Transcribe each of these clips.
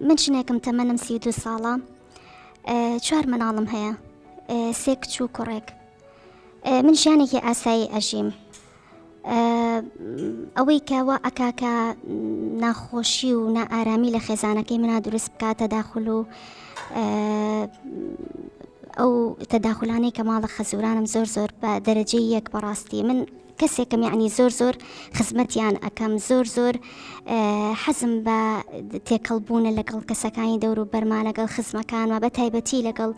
من ژنێکم تەمەنم 32 ساڵە چوار مناڵم هەیە سێ کچ و کوڕێک من ژیانێکی ئاسایی ئەژیم ئەوەی کە وا ئەکا کە ناخۆشی و نائارامی لە خێزانەکەی منا دروست بکات تەداخل و ئەو تەداخلانەی کە ماڵە خەزورانم زۆر زۆر بە دەرەجەی یەک بەڕاستی من کەسێکم یعنی زۆر زۆر خزمەتیان ئەەکەم زۆر زۆر حەزم بە تێکەڵ بوونە لەگەڵ کەسەکانی دەور و بەرما لەگەڵ خزمەکانمە بە تایبەتی لەگەڵ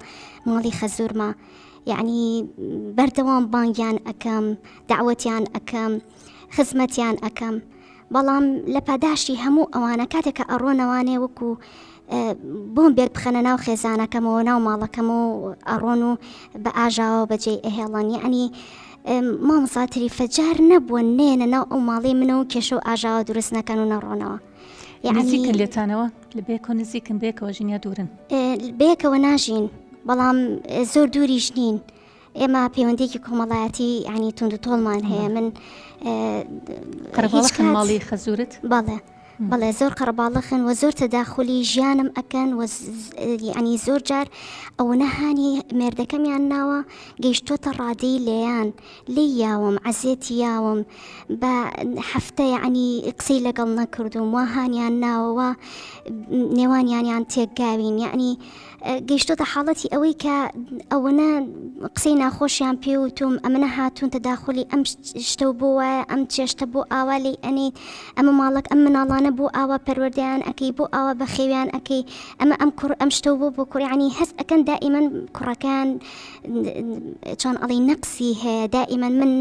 ماڵی خەزورمە یەعنی بەردەوام بانگیان ئەکەم دەعوەتیان ئەکەم خزمەتیان ئەکەم بەڵام لە پاداشتی هەموو ئەوانە کاتێک کە ئەڕۆنەوانێ وەکو بۆم بێت بخەنە ناو خێزانەکەمەوە ناو ماڵەکەم و ئەڕۆن و بە ئاژاوە بەجێ ئەهێڵن یعنی مامۆستا تریفە جار نەبووە نێنە ناو ئەو ماڵی منە و کێشە و ئاژاوە دروست نەکەن و نەڕۆنەوە یعنی نزیکن لێتانەوە لە بێکۆ نزیکن بێکەوە ژین یا دوورن؟ بەیەکەوە ناژین بەڵام زۆر دووریش نین ئێمە پەیوەندێکی کۆمەڵایەتی ینی تونند و تۆڵمان هەیە من قەرەباڵخن ماڵی خەزورت بەڵێ بەڵێ زۆر قەرەباڵخن و زۆر تەداخلی ژیانم ئەکەن و ینی زۆر جار ئەوە هانی مێردەکەمیان ناوە گەیشتۆتە ڕادەی لێیان لێی یاوم عەزێتی یاوم بە هەفتە یەعنی قسەی لەگەڵ نەکردوم وا هانیان ناوە وا نێوانیانیان تێکگاوین یەعنی گەیشتۆتە حاڵەتی ئەوەی کە ئەوەنە قسەی ناخۆشیان پێوتوم ئەمنە هاتوون تەداخلی ئەم شتە و بۆ وایە ئەم چێشتە بۆ ئاوا لی ئەنی ئەمە ماڵک ئەم مناڵانە بۆ ئاوا پەروەردەیان ئەەکەی بۆ ئاوا بەخێویان ئەەکەی ئەمە ئەم کوڕ ئەم شتە بۆ بۆ کوڕیانی هەست ئەەکەن دائیمەن کوڕەکان چۆن ئەڵێی نەقسی هەیە دائیمەن من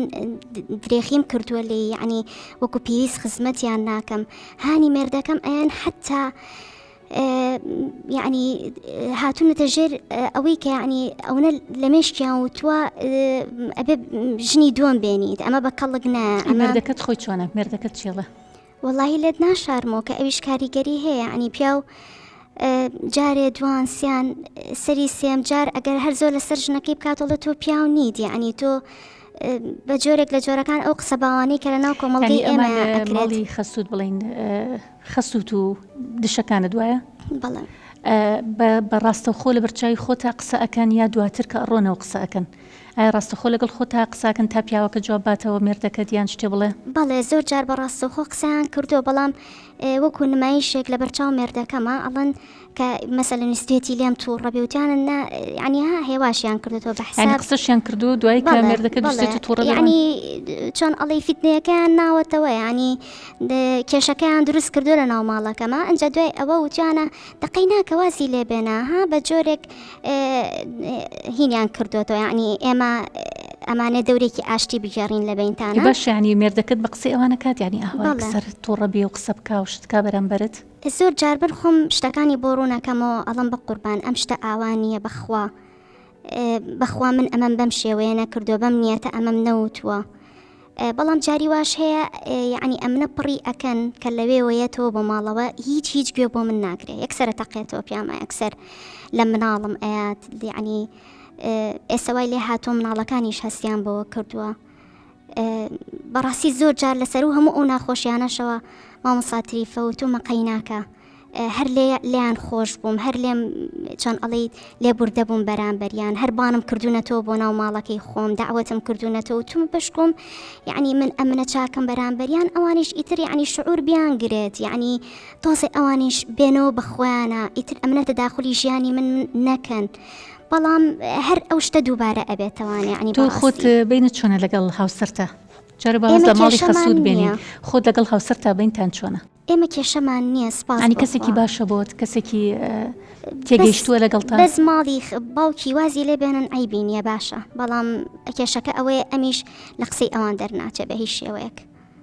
درێخیم کردووە لێی یعنی وەکو پێویست خزمەتیان ناکەم هانی مێردەکەم ئەیان حتا یعنی هاتوونەتە ژێر ئەوەی کە یعنی ئەوەنە لە مێشکیان وتووە ئەبێ ژنی دووەم بێنیت ئەمە بە کەڵک نە ئەمە مێردەکەت خۆی چۆنە مێردەکەت چێڵە وەڵاهی لێت ناشارمەوە کە ئەویش کاریگەری هەیە یعنی پیاو جارێ دوان سیان سەری سێم جار ئەگەر هەر زۆر لەسەر ژنەکەی بکاتەڵە تۆ پیاو نیت یعنی تۆ بە جۆرێک لە جۆرەکان ئەو قسە باوانەی کە لە ناو کۆمەڵگەی ئێمە ماڵی خەسووت بڵین خەسووت و دشەکانت وایە بەڵێ بە ڕاستەوخۆ لە بەرچوی خۆتا قسە ئەکەن یا دواتر کە ئەڕۆنەوە قسە ئەکەن ئایا ڕاستەخۆ لەگەڵ خۆتا قساکەن تا پیاوەکە جواب باتەوە مێردەکەت یان شتێ بڵێ؟ بەڵێ زۆر جار بە ڕاستەوخۆ قسەیان کردووە بەڵام وەکو نمایشێک لەبەر چاو مێردەکەمە ئەڵێن کە مەسەلەن ویستویەتی لێم تووڕە بێ وتیانە نا یعنی ها هێواشیان کردوەوە بە حساب یعنی قسەشیان کردووە دوای کە مێردەکە ویستویەتی تووڕە بێ یعنی چۆن ئەڵێی فیتنەیەکەیان ناوەتەوە یعنی کێشەکەیان دروست کردووە لە ناو ماڵەکەمە ئەنجا دوای ئەوە وتیانە دەقەی ناکە وازی لێ بێنە ها بە جۆرێک هینیان کردوەوە یعنی ئێمە ئەمانێ دەورێکی ئاشتی بگێڕین لە بینتانە باش ینی مێردەکەت بە قسەی ئەوانە کات ینی ئەوە سەر تووڕە بێ و قسە بکا و شتکا بەرامبەرت زۆر جار بن خۆم شتەکانی بۆ ڕوونەکەمەوە ئەڵم بە قوربان ئەم شتە ئاوا نییە بەخوا بەخوا من ئەمەم بەم شێوەیە نەکردووە بەم نیەتە ئەمەم نەوتووە بەڵام جاری واش هەیە یعنی ئەمنە پڕی ئەکەن کە لەوێوە یەتەوە بۆ ماڵەوە هیچ هیچ گوێ بۆ من ناگرێ یەکسرە تەقێتەوە پیامە یەکسەر لە مناڵم ئەیات یعنی ئێستا وای لێ هاتووە مناڵەکانیش هەستیان بەوە کردووە بەڕاستی زۆر جار لەسەر و هەموو ئەو ناخۆشیانەشەوە مامۆستا تریفە و تۆمە قەیناکە هەر لێ لێیان خۆش بووم هەر لێم چۆن ئەڵێیت لێبوردە بووم بەرامبەریان هەر بانم کردوونەتەوە بۆ ناو ماڵەکەی خۆم داوەتم کردوونەتەوە وتومە بەشکۆم یعنی من ئەمنە چاکەم بەرامبەریان ئەوانیش ئیتر یعنی شعور بیان گرێت یعنی تۆزێ ئەوانیش بێنەوە بە خۆیانە ئیتر ئەمنە تەداخلی ژیانی من نەکەن بەڵام هەر ئەو شتە دووبارە ئەبێتەوانێ یعنی تۆ خۆت بینت چۆنە لەگەڵ هاوسەرتا جارە با واز لە ماڵی خەسووت بێنین خۆت لەگەڵ هاوسەرتا بینتان چۆنە؟ ئێمە کێشەمان نییە سپاس ینی کەسێکی باشە بۆت کەسێکی تێگەیشتووە لەگەڵتان بەس ماڵی باوکی وازی لێ بێنن عیبی نییە باشە بەڵام کێشەکە ئەوەیە ئەمیش لە قسەی ئەوان دەرناچێ بە هیچ شێوەیەک.